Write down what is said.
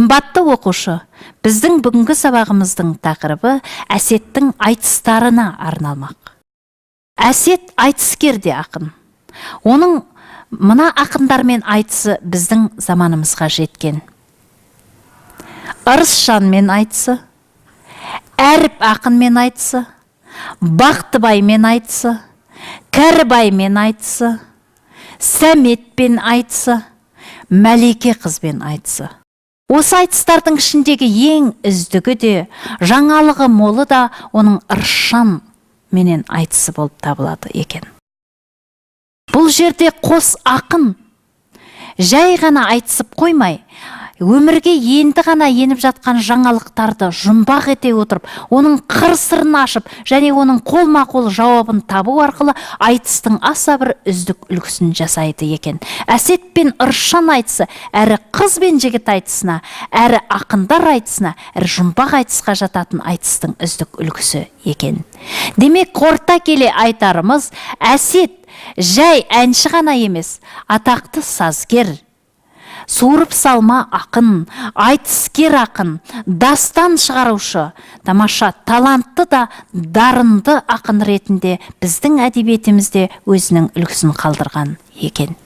Қымбатты оқушы, біздің бүгінгі сабағымыздың тақырыбы Әсеттің айтыстарына арналмақ. Әсет айтыскер де ақын. Оның мына ақындармен айтысы біздің заманымызға жеткен. Ырысжанмен айтысы, Әріп ақынмен айтысы, Бақтыбаймен айтысы, Кәрібаймен айтысы, Сәметпен айтысы, Мәлике қызбен айтысы. Осы айтыстардың ішіндегі ең үздігі де, жаңалығы молы да оның Ырысжан менен айтысы болып табылады екен. Бұл жерде қос ақын жай ғана айтысып қоймай, өмірге енді ғана еніп жатқан жаңалықтарды жұмбақ ете отырып, оның қыр сырын ашып және оның қолма-қол жауабын табу арқылы айтыстың аса бір үздік үлгісін жасайды екен. Әсет пен Ырысжан айтысы әрі қыз бен жігіт айтысына, әрі ақындар айтысына, әрі жұмбақ айтысқа жататын айтыстың үздік үлгісі екен. Демек, қорыта келе айтарымыз, Әсет жай әнші ғана емес, атақты сазгер, суырып салма ақын, айтыскер ақын, дастан шығарушы, тамаша талантты да дарынды ақын ретінде біздің әдебиетімізде өзінің үлгісін қалдырған екен.